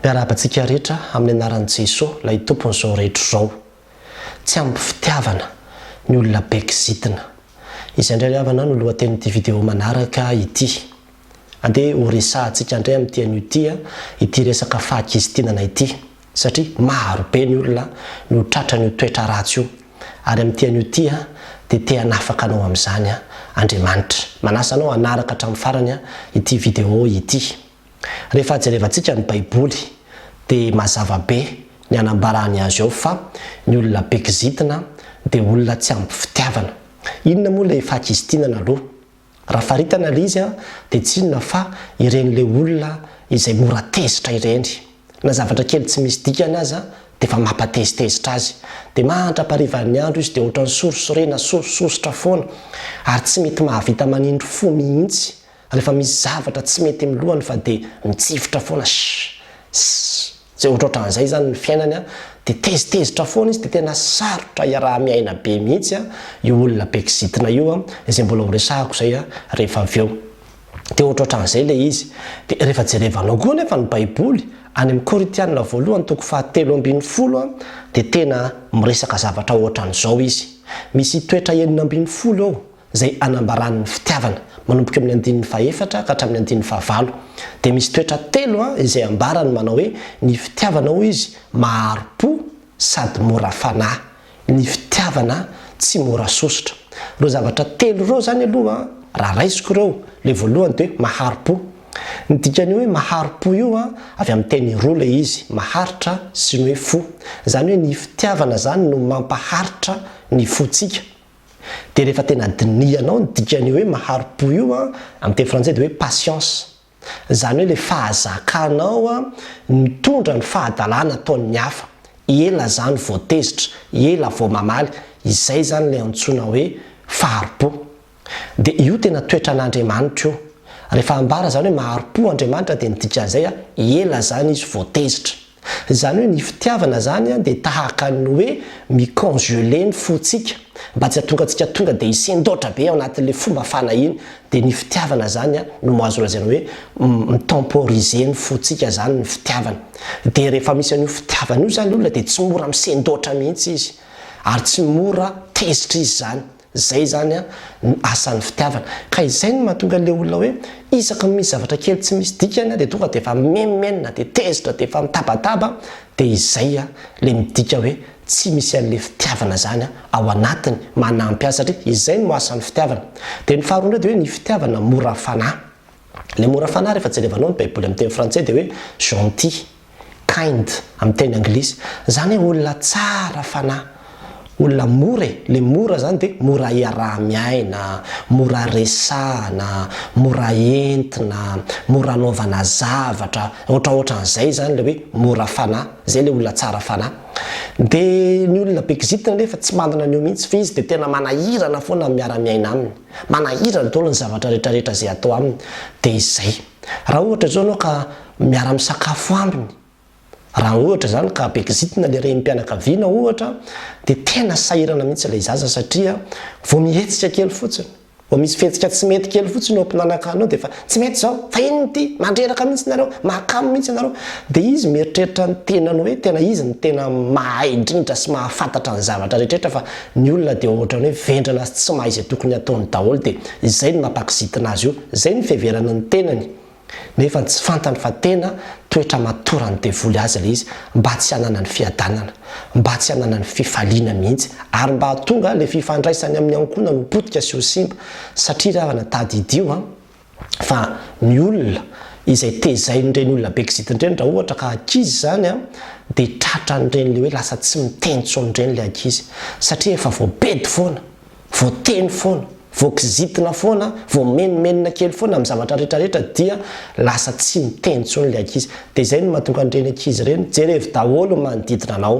Miarahaba antsika rehetra amin'ny anaran'i Jesoa ilay Tompon'izao rehetra izao. Tsy ampy fitiavana ny olona be kizitina. Izay indray ry havana no lohatenin'ity video manaraka ity. Andeha ho resahantsika indray amin'ity anio ity ity resaka fahakizitinana ity satria maro be ny olona no tratran'io toetra ratsy io ary amin'ity anio ity dia te hanafaka anao amin'izany Andriamanitra. Manasa anao hanaraka hatramin'ny farany ity video ity. Rehefa jerevantsika ny Baiboly dia mazava be ny anambarany azy ao fa ny olona be kizitina dia olona tsy ampy fitiavana. Inona moa ilay fahakizitinana aloha? Raha faritana ilay izy dia tsy inona fa ireny ilay olona izay mora tezitra ireny. Na zavatra kely tsy misy dikany aza dia efa mampatezitezitra azy. Dia mandra-paharivan'ny andro izy dia ohatran'ny sorisorena sorisosotra foana ary tsy mety mahavita manindry fo mihitsy rehefa misy zavatra tsy mety amin'ny lohany fa dia mitsifotra foana shh shh zay ohatrohatran'izay izany ny fiainany an, dia tezitezitra foana izy dia tena sarotra iaraha-miaina be mihitsy an io olona be kizitina io an, izay mbola ho resahako izay an rehefa avy eo. Dia ohatrohatran'izay ilay izy. Dia rehefa jerevanao koa anefa ny baiboly, any amin'ny Korintianina voalohany toko faha 13 an, dia tena miresaka zavatra ohatran'izao izy. Misy toetra 16 ao izay anambarany ny fitiavana, manomboka eo amin'ny andininy fahefatra ka hatramin'ny andininy fahavalo. Dia misy toetra telo izay ambarany manao hoe, ny fitiavana hoy izy mahari-po sady mora fanahy, ny fitiavana tsy mora sosotra. Ireo zavatra telo ireo izany aloha raha raisiko ireo, ilay voalohany dia hoe mahari-po. Ny dikan'io hoe mahari-po io avy amin'ny teny roa ilay izy, maharitra sy ny hoe fo. Izany hoe ny fitiavana izany no mampaharitra ny fontsika. Dia rehefa tena dinihanao ny dikan'io hoe mahari-po io an, amin'ny teny frantsay dia hoe patience. Izany hoe ilay fahazakanao an, mitondra ny fahadalana ataon'ny hafa. Ela izany vao tezitra, ela vao mamaly, izay izany ilay antsoina hoe fahari-po. Dia io tena toetran'Andriamanitra io. Rehefa ambara izany hoe mahari-po Andriamanitra dia ny dikan'izay an, ela izany izy vao tezitra. Izany hoe ny fitiavana izany dia tahaka ny hoe mi-congeler ny fontsika mba tsy hahatonga antsika tonga dia hisendoatra be ao anatin'ilay fomba fanahiana. Dia ny fitiavana izany no azo lazaina hoe mi-temporiser ny fontsika izany ny fitiavana. Dia rehefa misy an'io fitiavana io izany ny olona dia tsy mora misendoatra mihitsy izy ary tsy mora tezitra izy izany. Izay izany ny asan'ny fitiavana. Ka izay no mahatonga an'ilay olona hoe isaky ny misy zavatra kely tsy misy dikany dia tonga dia efa mimenomenona, dia tezitra, dia efa mitabataba, dia izay ilay midika hoe tsy misy an'ilay fitiavana izany ao anatiny manampy azy satria izay no asan'ny fitiavana. Dia ny faharoa indray dia hoe ny fitiavana mora fanahy. Ilay mora fanahy rehefa jerevanao ny baiboly amin'ny teny frantsay dia hoe gentil. Kind amin'ny teny anglisy. Izany hoe olona tsara fanahy, olona mora e, le mora zany dia mora iaraha-miaina, mora resahana, mora entina, mora anaovana zavatra, ohatraohatran'izay zany le hoe mora fanahy, zay le olona tsara fanahy. Dia ny olona be kizitina nefa tsy manana an'io mihitsy fa izy dia tena manahirana foana ny miara-miaina aminy, manahirana daholo ny zavatra rehetrarehetra izay atao aminy, dia izay. Raha ohatra izao ianao ka miara-misakafo aminy, raha ohatra izany ka be kizitina ilay renim-pianakaviana ohatra, dia tena sahirana mihitsy ilay zaza satria vao mihetsika kely fotsiny, vao misy fihetsika tsy mety kely fotsiny eo am-pinanakana eo dia efa tsy mety izao, fa inona ity, mandreraka mihitsy nareo, mahakamo mihitsy ianareo. Dia izy mieritreritra ny tenany hoe tena izy no tena mahay indrindra sy mahafantatra ny zavatra rehetrarehetra fa ny olona dia ohatran'ny hoe vendrana sy tsy mahay izay tokony hataony daholo dia izay no mampakizitina azy io. Izay no fiheverana ny tenany, nefa tsy fantany fa tena toetra matoran'ny devoly azy ilay izy mba tsy hananany fiadanana, mba tsy hananany fifaliana mihitsy, ary mba hahatonga ilay fifandraisany amin'ny ankohonany ho potika sy ho simba, satria ry havana tadidio an, fa ny olona izay tezain'ireny olona be kizitina ireny raha ohatra ka ankizy izany an, dia tratran'ireny ilay hoe lasa tsy miteny intsony ireny ilay ankizy, satria efa voabedy foana. Voateny foana, voakizitina foana, voamenomenona kely foana amin'ny zavatra rehetra rehetra dia lasa tsy miteny intsony ilay ankizy. Dia izay no mahatonga an'ireny ankizy ireny, jerevo daholo ny manodidina anao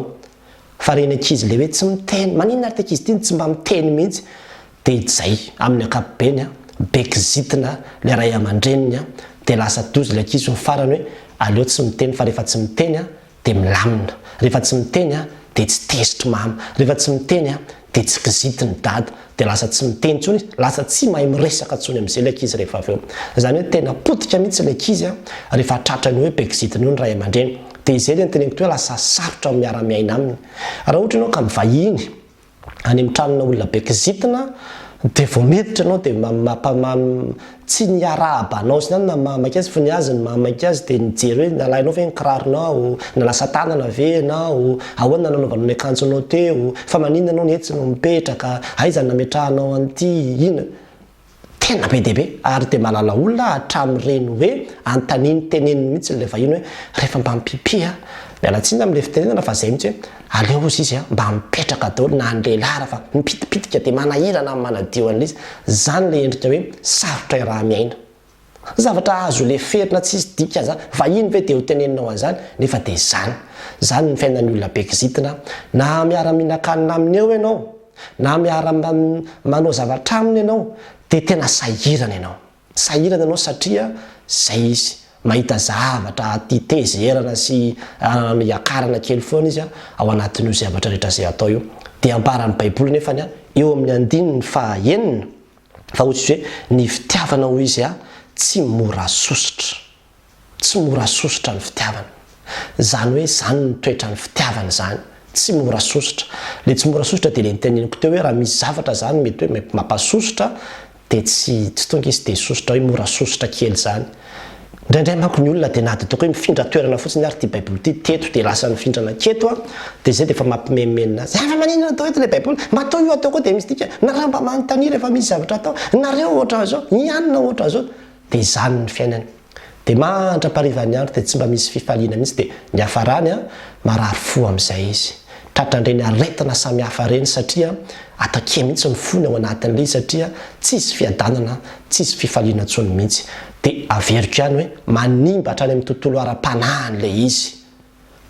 fa ireny ankizy ilay hoe tsy miteny, maninona ary ity ankizy ity no tsy mba miteny mihitsy? Dia izay, amin'ny ankapobeny an, be kizitina ilay ray aman-dreniny an, dia lasa doza ilay ankizy ny farany hoe aleo tsy miteny fa rehefa tsy miteny an, dia milamina. Rehefa tsy miteny aho dia tsy tezitry mama. Rehefa tsy miteny aho dia tsy kizitin'i dada. Dia lasa tsy miteny intsony izy, lasa tsy mahay miresaka intsony amin'izay ilay ankizy rehefa avy eo. Izany hoe tena potika mihitsy ilay ankizy rehefa tratran'io hoe be kizitina io ny ray aman-dreny. Dia izay ilay noteneniko teo hoe lasa sarotra ny miara-miaina aminy. Raha ohatra ianao ka mivahiny any amin'ny tranona olona be kizitina dia vao miditra ianao dia mampa tsy ny hiarahaba anao sy ny anona no mahamaika azy fa ny azy ny mahamaika azy dia nijery hoe nalainao ve ny kiraronao, nanasa tanana ve ianao, ahoana nanaovanao ny akanjonao teo, fa maninona ianao no etsy no mipetraka, aiza no nametrahanao an'ity, inona. Tena be dia be, ary dia mahalala olona hatramin'ireny hoe anontaniany teneniny mihitsy ilay vahiny hoe rehefa mba mi-pipi a, miala tsiny amin'ilay fitenenana fa izay mihitsy hoe aleo ozy izy a mba mipetraka daholo na ny lehilahy ara fa mipitipitika dia manahirana ny manadio an'ilay izy, izany ilay endrika hoe sarotra iaraha-miaina. Zavatra azo leferina tsisy dika zany, vahiny ve dia ho teneninao an'izany, nefa dia izany. Izany ny fiainan'ny olona be kizitina, na miara-mihinan-kanina aminy eo ianao, na miara manao zavatra aminy ianao dia tena sahirana ianao. Sahirana ianao satria zay izy. Mahita zavatra hitezerana sy hiakarana kely foana izy ao anatin'io zavatra rehetra izay atao io. Dia ambaran'ny Baiboly nefany eo amin'ny andininy faha enina fa hoy izy hoe ny fitiavana hoy izy tsy mora sosotra. Tsy mora sosotra ny fitiavana. Izany hoe izany ny toetran'ny fitiavana izany. Tsy mora sosotra. Ilay tsy mora sosotra dia ilay noteneniko teo hoe raha misy zavatra izany mety hoe mampasosotra dia tsy tsy tonga izy dia sosotra hoe mora sosotra kely izany. Indraindray manko ny olona dia na dia ataoko hoe mifindra toerana fotsiny ary ity baiboly ity teto dia lasa nifindra nanketo an, dia izay dia efa mampimenomenona azy. Fa maninona atao eto ilay baiboly? Mba atao io atao koa dia misy dikany. Nareo mba manontania rehefa misy zavatra atao. Nareo ohatran'izao, ny anona ohatran'izao. Dia izany ny fiainany. Dia mandra-paharivan'ny andro dia tsy mba misy fifaliana mihitsy dia niafarany an, marary fo amin'izay izy. Tratran'ireny aretina samihafa ireny satria attaquer mihitsy ny fony ao anatin'ilay izy satria tsisy fiadanana, tsisy fifaliana intsony mihitsy. Dia averiko ihany hoe manimba hatrany amin'ny tontolo ara-panahiny ilay izy.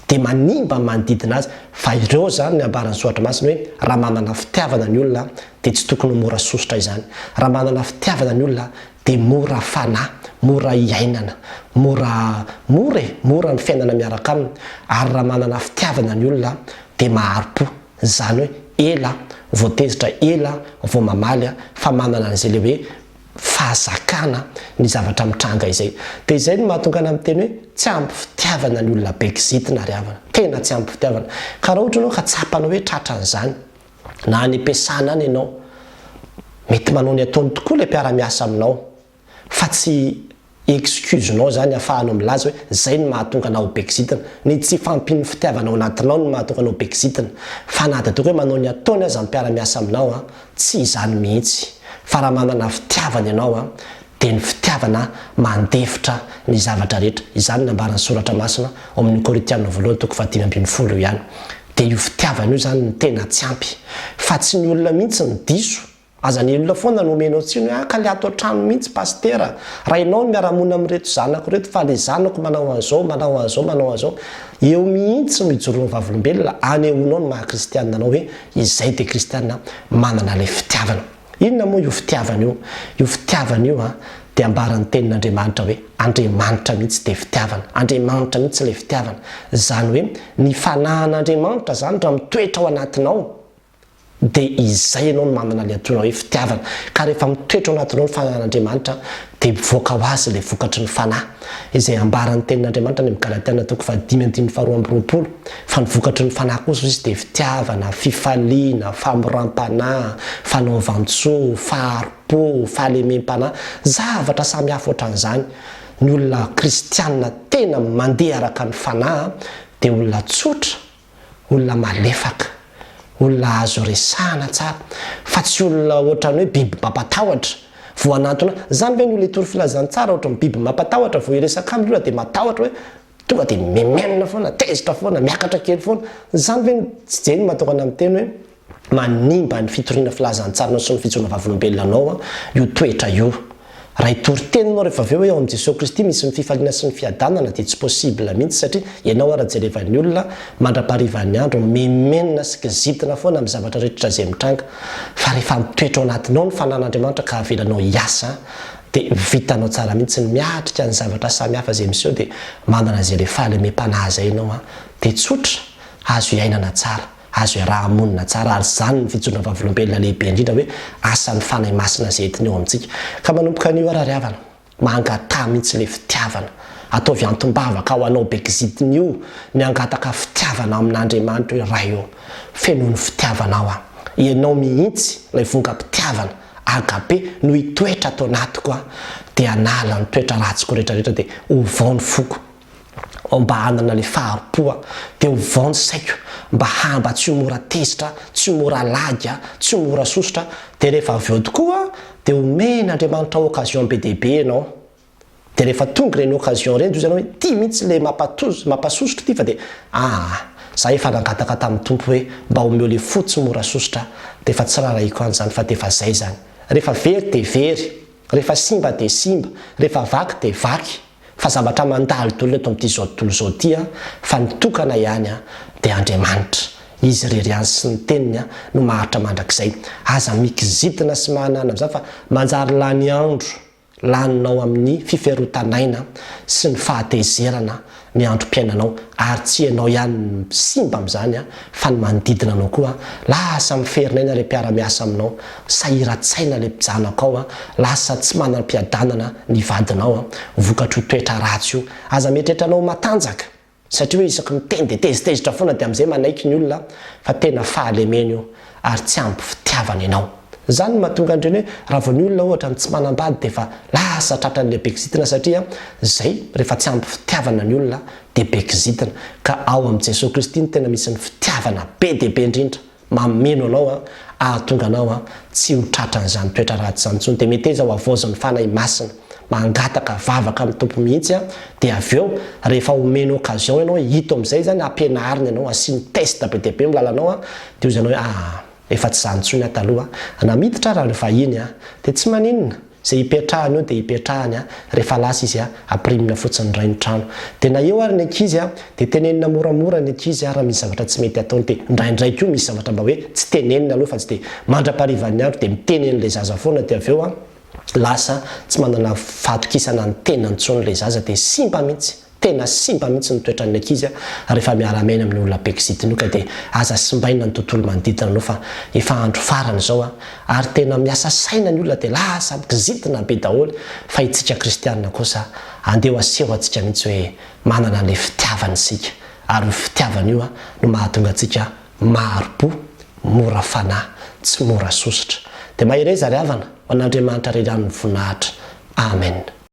dia manimba ny manodidina azy, fa ireo izany ny ambaran'ny soratra masina hoe raha manana fitiavana ny olona dia tsy tokony ho mora sosotra izany, raha manana fitiavana ny olona dia mora fanahy, mora iainana, mora mora e, mora ny fiainana miaraka aminy, ary raha manana fitiavana ny olona dia mahari-po, izany hoe ela vao tezitra, ela vao mamaly fa manana an'izay ilay hoe fahazakana ny zavatra mitranga izay. Dia izay no mahatonga anah miteny hoe tsy ampy fitiavana ny olona be kizitina ry havana. Tena tsy ampy fitiavana. Ka raha ohatra ianao ka tsapanao hoe tratran'izany, na any am-piasana any ianao, mety manao ny ataony tokoa ilay mpiara-miasa aminao, fa tsy Excuse nao zany afahanao milaza hoe zay no mahatonga anao ho be kizitina. Ny tsy fahampian'ny fitiavana ao anatinao no mahatonga anao be kizitina. Fa na dia ataoko hoe manao ny ataony aza ny mpiara-miasa aminao an, tsy izany mihitsy. Fa raha manana fitiavana ianao an, dia ny fitiavana mandefitra ny zavatra rehetra. Izany no nambaran'ny Soratra Masina ao amin'ny Korintiana voalohany toko fahadimy ambinifolo io ihany. Dia io fitiavana io izany no tena tsy ampy. Fa tsy ny olona mihitsy no diso. Aza ny olona foana no omenao tsiny hoe ah ka le ato an-trano mihitsy pasitera, raha ianao no miara-monina amin'ireto zanako ireto fa le zanako manao an'izao, manao an'izao, manao an'izao. Eo mihitsy no ijoroan'ny vavolombelona anehoanao ny maha kristianina anao hoe izay dia kristianina manana ilay fitiavana. Inona moa io fitiavana io? Io fitiavana io an dia ambaran'ny tenin'Andriamanitra hoe Andriamanitra mihitsy dia fitiavana. Andriamanitra mihitsy ilay fitiavana. Izany hoe ny fanahin'Andriamanitra izany raha mitoetra ao anatinao, dia izay ianao no manana ilay antsoina hoe fitiavana. Ka rehefa mitoetra ao anatinao ny fananan'Andriamanitra dia mivoaka ho azy ilay vokatry ny fanahy, izay ambaran'ny tenin'Andriamanitra any amin'ny Galatiana toko fahadimy andininy faharoa ambiroapolo, fa ny vokatry ny fanahy kosa hoy izy dia fitiavana, fifaliana, famoram-panahy, fanaovan-tsoa, fahari-po, fahalemem-panahy, zavatra samihafa ohatran'izany. Ny olona kristiana tena mandeha araka ny fanahy dia olona tsotra, olona malefaka, olona azo resahana tsara, fa tsy olona ohatran'ny hoe biby mampatahotra, vao hanantona, zany ve ny olona hitory filazantsara ohatran'ny biby mampatahotra, vao hiresaka aminy olona dia matahotra hoe tonga dia mimenina foana, tezitra foana, miakatra kely foana, zany ve ny, tsy zay no mahatonga anah miteny hoe manimba ny fitoriana filazantsaranao sy ny fijoroana vavolombelona anao io toetra io. Raha hitory teny ianao rehefa avy eo hoe ao amin'i Jesoa Kristy misy ny fifaliana sy ny fiadanana dia tsy possible mihitsy satria ianao ara jerevan'ny olona mandra-paharivan'ny andro mimenomenona sy kizitina foana amin'ny zavatra rehetra izay mitranga fa rehefa mitoetra ao anatinao ny fanan'Andriamanitra ka avelanao hiasa dia vitanao tsara mihitsy ny miatrika ny zavatra samihafa izay miseho dia manana izay le fahalemem-panahy izay ianao dia tsotra azo iainana tsara. azo iaraha-monina tsara ary izany no fijoroana vavolombelona lehibe indrindra hoe asan'ny Fanahy Masina izay entiny eo amintsika. Ka manomboka anio ary ry havana, mangataha mihitsy ilay fitiavana. Ataovy antom-bavaka ho anao be kizitina io ny hangataka fitiavana amin'Andriamanitra hoe Ray ô, fenoy ny fitiavanao aho. Ianao mihitsy ilay vongam-pitiavana, agape, no hitoetra ato anatiko aho, dia hanala ny toetra ratsiko rehetra rehetra dia ovao ny foko mba hanana ilay fahari-po aho, dia ovao ny saiko mba ha mba tsy ho mora tezitra, tsy ho mora lagy, tsy ho mora sosotra, dia rehefa avy eo tokoa dia omen'Andriamanitra occasion be dia be ianao. Dia rehefa tonga ireny occasion ireny dia hoy ianao hoe ity mihitsy ilay mampatozo, mampasosotra ity fa dia aa za efa nangataka tamin'ny Tompo hoe mba omeo ilay fo tsy mora sosotra aho dia efa tsy rarahiko any izany fa dia efa zay izany. Rehefa very dia very, rehefa simba dia simba, rehefa vaky dia vaky fa zavatra mandalo daholo eto amin'ity izao tontolo izao ity an, fa ny tokana ihany an dia Andriamanitra. Izy irery ihany sy ny teniny an no maharitra mandrakizay. Aza mikizitina sy mahanana amin'izany fa manjary lany andro. Laninao amin'ny fiferotan'aina sy ny fahatezerana ny androm-piainanao ary tsy ianao ihany no simba amin'izany fa ny manodidina anao koa, lasa miferinaina ilay mpiara-miasa aminao, sahiran-tsaina ilay mpijanakao, lasa tsy manam-piadanana ny vadinao vokatr'io toetra ratsy io. Aza mieritreritra anao ho matanjaka. Satria hoe isaky miteny dia tezitezitra foana dia amin'izay manaiky ny olona fa tena fahalemena io ary tsy ampy fitiavana ianao. Izany no mahatonga an'ireny hoe raha vao ny olona ohatra ny tsy manambady dia efa lasa tratran'ilay be kizitina satria izay rehefa tsy ampy fitiavana ny olona dia be kizitina ka ao amin'i Jesoa Kristy no tena misy ny fitiavana be dia be indrindra. Mameno anao an, ahatonga anao an, tsy ho tratran'izany toetra ratsy izany intsony, dia meteza ho havaozin'ny Fanahy Masina, mangataka vavaka amin'ny Tompo mihitsy an, dia avy eo rehefa omeny occasion ianao hoe ito amin'izay izany ampianariny ianao, asiany test be dia be amin'ny lalanao an, dia hoy ianao hoe aa, efa tsy izany intsony aho taloha, na miditra ara ny vahiny an, dia tsy maninona, Izay hipetrahany eo dia hipetrahany a, rehefa lasa izy a, ampirimina fotsiny indray ny trano. Dia na eo ary ny ankizy a, dia tenenina moramora ny ankizy a raha misy zavatra tsy mety ataony dia indraindray koa misy zavatra mba hoe tsy tenenina aloha fa tsy dia mandra-paharivan'ny andro dia miteny an'ilay zaza foana dia avy eo a, lasa tsy manana fahatokisana ny tenany intsony ilay zaza dia simba mihitsy. Tena simba mihitsy ny toetran'ny ankizy rehefa miara-miaina amin'ny olona be kizitina io ka dia aza simbaina ny tontolo manodidina anao fa efa andro farany izao a! ary tena miasa saina ny olona dia lasa kizitina be daholo fa itsika kristianina kosa andeha ho aseho antsika mihitsy hoe manana an'ilay fitiavana isika ary io fitiavana io no mahatonga antsika mahari-po, mora fanahy, tsy mora sosotra. Dia mahereza ry havana, ho an'Andriamanitra irery ihany ny voninahitra. Amen.